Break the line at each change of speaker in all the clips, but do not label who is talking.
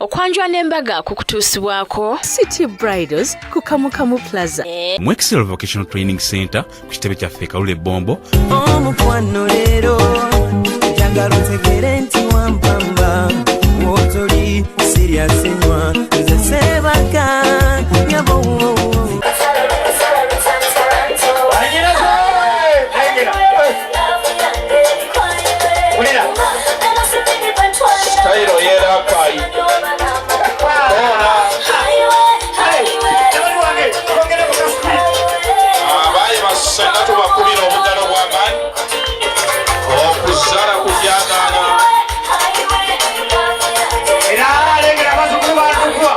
Okwanjula n'embaga kukutuusibwako
City Bridals ku Kamukamu Plaza.
Mu Excel Vocational Training Center ku kitebe kyaffe e Kalule Bombo.
Omukwano leero njagala otegere nti wampamba wotoli siryasenywa nze sebaka nyabo.
Sitayiro yerakayi. Abayi basenga tubakubira obugalo bw'amaanyi okuzaala kujagaana.
Era alengera abazzukulu bantukwa.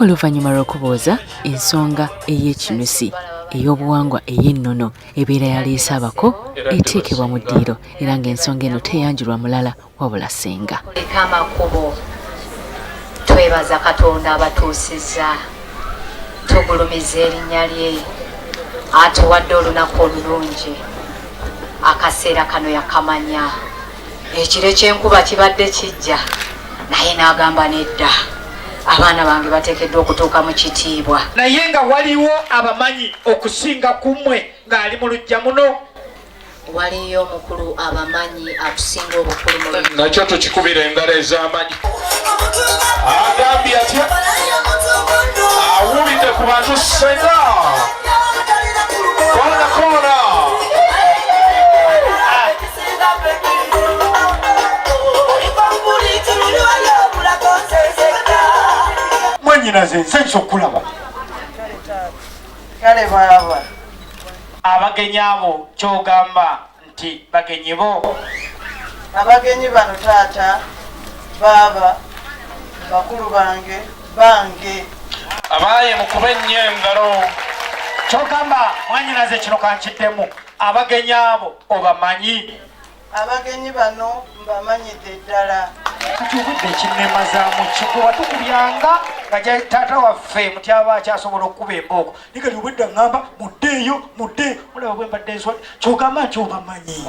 Oluvannyuma lw'okubuuza ensonga ey'ekinusi ey'obuwangwa ey'ennono ebeera yaleese abako eteekebwa mu ddiiro, era ng'ensonga eno teyanjulwa mulala wabula ssenga.
Leka amakubo, twebaza Katonda abatuusizza, tugulumiza erinnya lye atuwadde olunaku olulungi. Akaseera kano yakamanya ekiro ky'enkuba kibadde kijja, naye n'agamba nedda, abaana bange bateekeddwa okutuuka mu kitiibwa.
Naye nga waliwo abamanyi okusinga ku mmwe ng'ali mu luggya muno.
Waliyo omukulu abamanyi atusinga obukulu mu
Nakyo tukikubira engalo ez'amanyi. Agambye atya? Awulidde ku bantu senga koona koona.
Mwenyinaze, nsanyusa okukulaba.
Kale baaba.
Abagenyi abo kyogamba nti bagenyi bo?
Abagenyi bano taata, baaba, bakulu bange bange.
Abaaye mukube nnyo engalo.
Kyogamba mwanyinaze, kino kankiddemu, abagenyi abo obamanyi?
Abagenyi bano mbamanyidde ddala.
Kati obudde ekinnemazaamu kigwe watukubyanga nga taata waffe mutyaba akyasobola okukuba embooko, naye kati obwedda ŋŋamba muddeeyo muddeeyo, mulaba bwe mbadde nswa. Kyogamba nti obamanyi?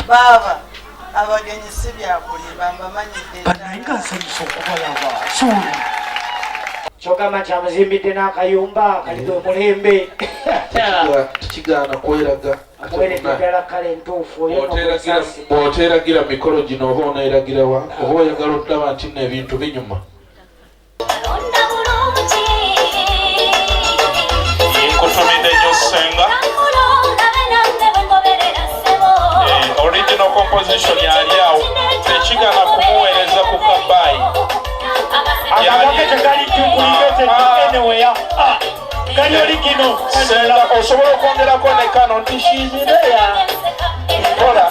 Baaba, abagenyi si byakulimba, mbamanyidde.
Banaye nga nsanyusa okubalaba. Suuli, kyogamba nti amuzimbidde n'akayumba kali gwe mulembe?
Tekigaana kweraga.
Amuweredde ddala, kale entuufu oyo.
Bw'oteeragira mikolo gino oba oneeragirawa? Oba oyagala okulaba nti nno ebintu binyuma. Nkutumidde nnyo ssenga. Original composition yali awo, tekigaana kumuweereza ku kabayi.
Agamake tegali duplicated anywhere. Ah, gali original.
Ssenga osobola okwongerako ne kano nti she's there kola.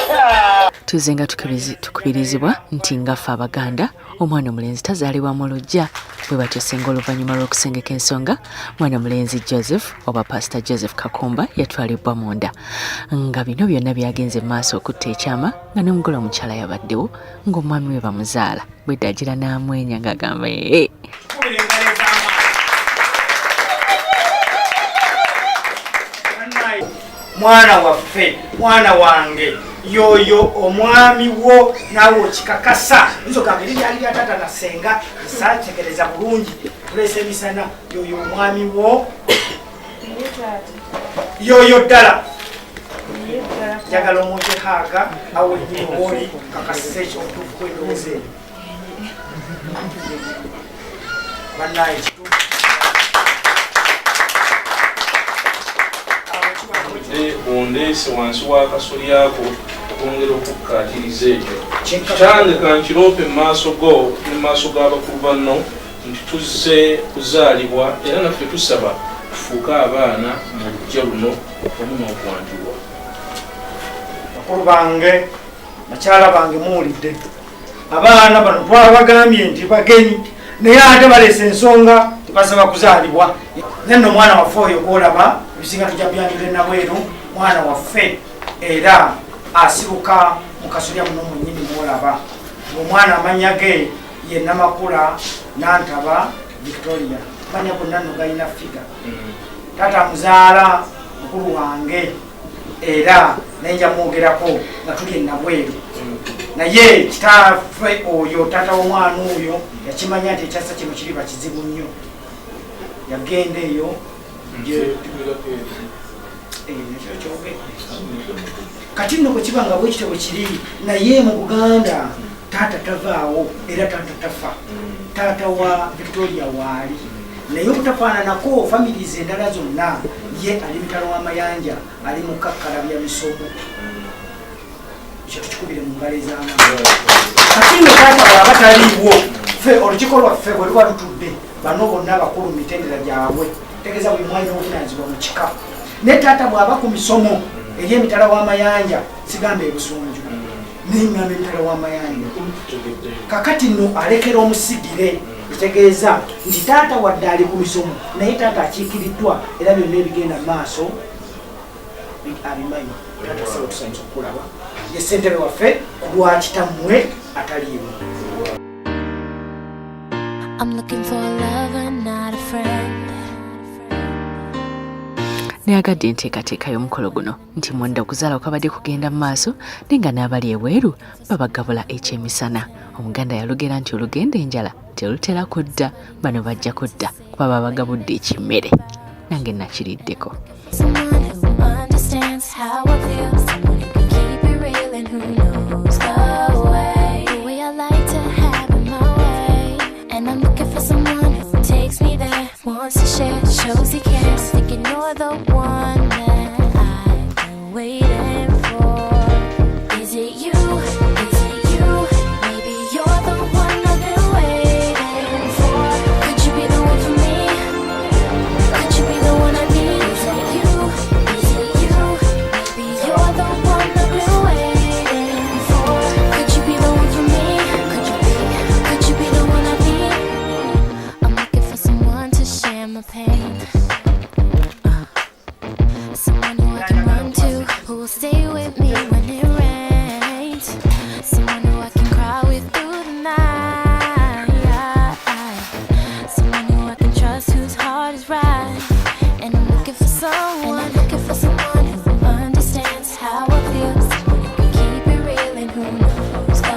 Tuze nga tukubirizibwa nti ngaffe Abaganda omwana omulenzi tazaalibwa mu luggya. Bwe batyo senga oluvannyuma lw'okusengeka ensonga, mwana mulenzi Joseph oba Pasita Joseph Kakumba yatwalibwa munda, nga bino byonna byagenze mu maaso okutta ekyama nga n'omugole omukyala yabaddewo ng'omwami we bamuzaala bwedde agira n'amwenya ng'agamba ee.
Kubira engalo ez'amaanyi. Bannaye, mwana waffe, mwana wange yoyo omwami wo, naawe okikakasa? Nzo gange liryali lya taata na senga, saategereza bulungi tuleesa emisana. Yoyo omwami wo, yoyo ddala? Njagala omuntu ehaaga awo wenyini oba oli kakasiza ekyobutuufu kwendowooza eyo. Bannaye, kituufu.
Ondeese wansi w'akasolyako okwongera okukkaatiriza ekyo. Kitange, kankiroope mu maaso go ne mu maaso g'abakulu banno nti tuzze kuzaalibwa, era naffe tusaba tufuuke abaana mu luggya luno wamu n'okwanjulwa.
Bakulu bange, bakyala bange, muwulidde abaana bano twabagambye nti bagenyi, naye ate baleese ensonga tebasaba kuzaalibwa. Naye nno omwana waffe oyo gwolaba, ebisinga tujja byanjula enabweru. Mwana waffe era asibuka mu kasolya muno mwennyini mwolaba. Omwana amanya ge ye Namakula Nantaba Victoria. Amanya gonna nno galina figa. Taata amuzaala mukulu wange, era naye nja mwogerako nga tuli enabweru. Naye kitaffe oyo taata w'omwana oyo yakimanya nti ekyasa kino kiriba kizibu nnyo, yagenda eyo. Kati nno bwe kiba nga bwekityo bwe kiri, naye mu Buganda taata tavaawo era taata tafa. Taata wa Victoria waali, naye obutafaananako families endala zonna, ye ali mitalo w'amayanja, ali mu kakkalabya misomo. Ekyo tukikubire mu ngalo ez'amaanyi. Kati nno taata bw'aba taliiwo, ffe olukiiko lwaffe bwe luba lutudde, bano bonna abakulu mu mitendera gyabwe, tegeeza buli mwalina obuvunanyizibwa mu kika. Naye taata bw'aba ku misomo eri emitala w'amayanja, sigamba ebusunju, naye ngamba emitala w'amayanja, kakati nno alekera omusigire. Kitegeeza nti taata wadde ali ku misomo, naye taata akiikiriddwa era byonna ebigenda mu maaso abimanyi. Taata ssebo, tusanyusa okukulaba. Ye ssentebe waffe ku lwa kitammwe ataliiwo.
I'm looking for a lover, not a friend.
Nayagadde enteekateeka y'omukolo guno nti munda okuzaala kwabadde kugenda mu maaso, naye nga n'abali ebweru babagabula ekyemisana. Omuganda yalugera nti olugenda enjala terutera kudda. Bano bajja kudda kuba babagabudde ekimere, nange nakiriddeko.
Someone who understands how I feel. Someone who can keep it real and who knows the way. The way I like to have it my way. And I'm looking for someone who takes me there. Wants to share, shows he cares. Thinking you're the one that I've been waiting for. Is it you? Is it you? Maybe you're the one I've been waiting for. Could you be the one for me? Could you be the one I need? Is it you? Is it you? Maybe you're the one I've been waiting for. Could you be the one for me? Could you be? Could you be the one I need? I'm looking for someone to share my pain. Someone who I can run to, who will stay with me when it rains. Someone who I can cry with through the night. Someone who I can trust, whose heart is right. And I'm looking for someone, and I'm looking for someone who understands how I feel. Someone who can keep it real and who knows the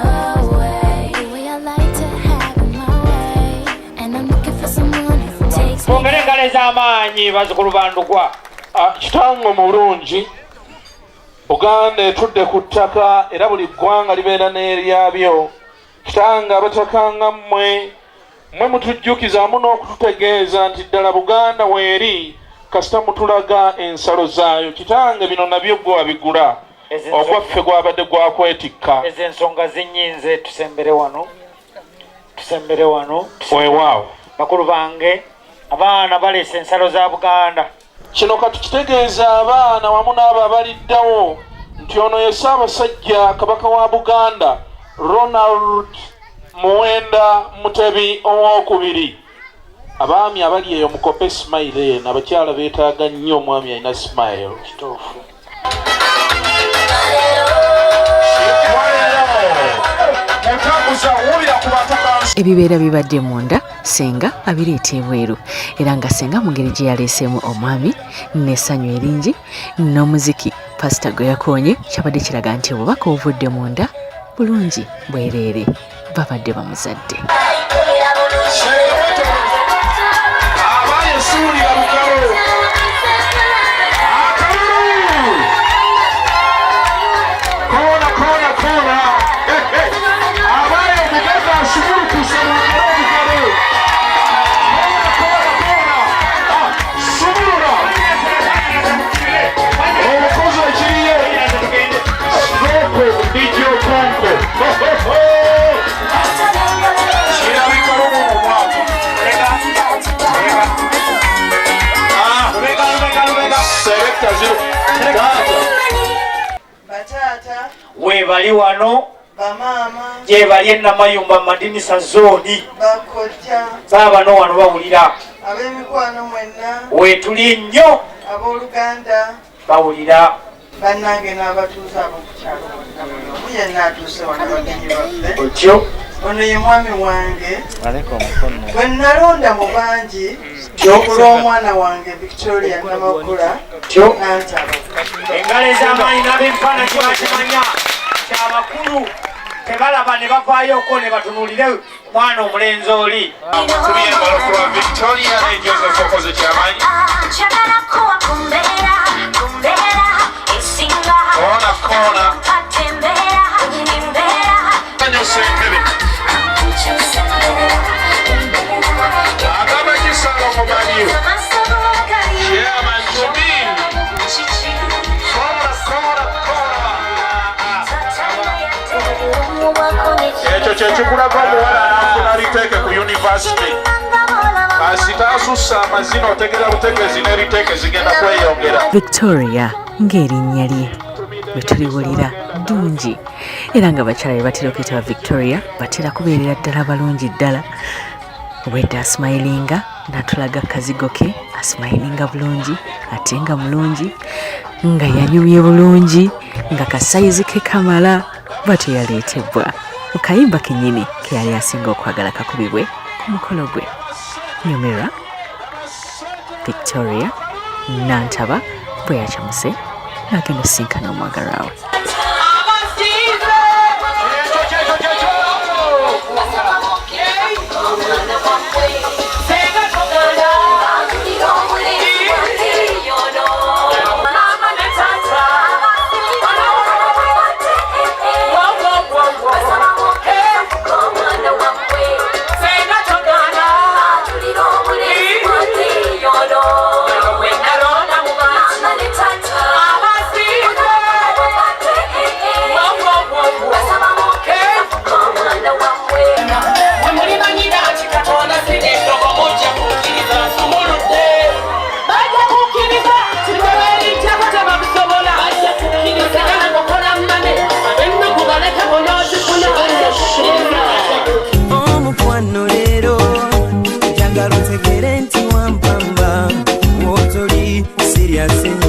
way. The way I like to have it my way. And I'm looking for someone who takes me.
Mwongere engalo ez'amaanyi, bazzukulu bandugwa.
Kitange omulungi, Buganda etudde ku ttaka era buli ggwanga libeera n'eryabyo. Kitange, abatakanga mmwe, mmwe mutujjukizaamu n'okututegeeza nti ddala Buganda weeri kasita mutulaga ensalo zaayo. Kitange, bino nabyo gwe wabigula, ogwaffe gwabadde gwakwetikka.
Ezo ensonga zinyinze. Tusembere wano, tusembere wano.
Weewaawo.
Bakulu bange, abaana baleese ensalo za Buganda.
Kino katukitegeeza abaana wamu n'abo abaliddawo nti ono ye Ssaabasajja Kabaka wa Buganda, Ronald Muwenda Mutebi Owokubiri. Abaami abali eyo mukope smile eno, abakyala beetaaga nnyo omwami alina smile.
Kituufu.
Ebibeera bibadde munda, senga abireeta ebweru, era nga senga mu ngeri gye yaleeseemu omwami n'essanyu eringi n'omuziki pasita gwe yakoonye, kyabadde kiraga nti obubaka obuvudde munda bulungi bwereere, babadde bamuzadde.
Abaye suulira lugalo akalulu koona koona koona. Abaye omugagga asumulukuse, mwongere obugalo. Koona koona koona. Sumulula omukozi ekiriyo soko dijjo konko kirabika lumu mu mwaka. Selector zero taata.
Bataata.
Weebali wano.
Bamaama.
Gye bali enamayumba mu madinisa zooni.
Bakojja.
Baabano wano bawulira.
Ab'emikwano mwenna.
Weetuli nnyo.
Abooluganda.
Bawulira.
Bannange n'abatuuze ab'oku kyalo bonna, buli omu yenna atuuse wano, bagenyi baffe.
Otyo.
Ono ye mwami wange gwe nalonda mu bangi olw'omwana wange Victoria Namakula
Tyo.
Nantaba.
Engalo ez'amaanyi n'ab'enfaananyi bakimanya.
Kati abakulu tebalaba ne bavaayo ne batunuulire mwana omulenzi oli.
Mukubye engalo ku lwa Victoria ne Joseph okoze kyamaanyi. Koona koona. Nnyo ssentebe. Agamba kisalo mumanyi. Chairman to be. Koona koona koona. Ekyo kye kikulaga omuwala n'afuna liteeke ku yunivasite. Kasita asussa amazina otegera butegeezi n'eriteeke zigenda kweyongera.
Victoria ng'erinnya lye bwe tuliwulira ddungi, era nga bakyala be batera okuyitibwa Victoria batera kubeerera ddala balungi ddala. Obwedda asmilinga n'atulaga akazigo ke, asmilinga bulungi ate nga mulungi, nga yanyumye bulungi, nga kasayizi ke kamala. Bwatyo yaleetebwa mu kayimba kennyini ke yali asinga okwagala kakubibwe ku mukolo gwe. Nyumirwa Victoria Nantaba bwe yakyamuse n'agenda osisinkana omwagalwa we.
Omukwano leero njagala otegere nti wampamba, wotoli sirya sinywa.